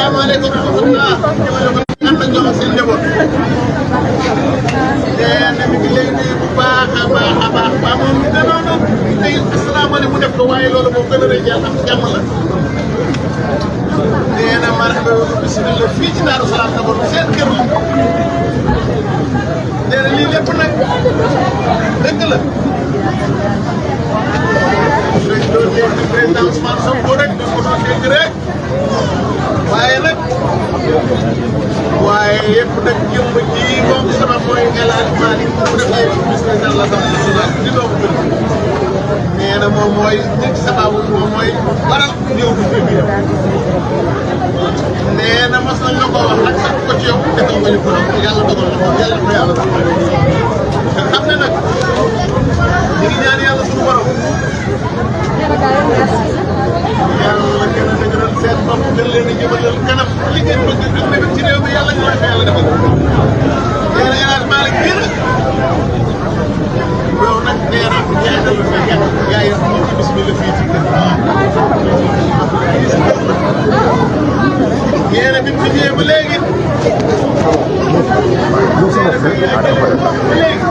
asalaamaaleykum wa rahmatulah. ànd ak ñoom ak seen njaboot. nee na mi ngi lay nuyu bu baax a baax a baax ba moom gënoon na tey asalaamaaleykum mu def ko waaye loolu moom gën a rëy yàlla am jàmm la. nee na marhaba bismillah fii ci Daaru Salaam d'abord seen kër la. nee na lii lépp nag dëgg la. président Ousmane Sonko rek dañ ko doon dégg rek waaye nag yëpp nag jëmb ji moom sama mooy El Hadj Malick mu def ay vice-président de l'Assemblée nationale di doomu bëri nee na moom mooy nekk sababu moom mooy waral ñëw bu fi biir nee na mos nañ la ko wax nag sax ko ci yow defal nga ñu ko yàlla dogal na ko yàlla ko yàlla dogal nga xam ne nag ñu ngi ñaan yàlla suñu borom yàlla gën a dëgëral seen bopp gën leen a jëmalal kanam li ngeen bëgg ak lépp ci réew mi yàlla ñu ko yàlla defal nee na El Hadj Malick bii nag yow nag nee na yaay na lu fekk yaay wax ñu ci bismillah fii ci kër nee na bi mu fi ñëwee ba léegi léegi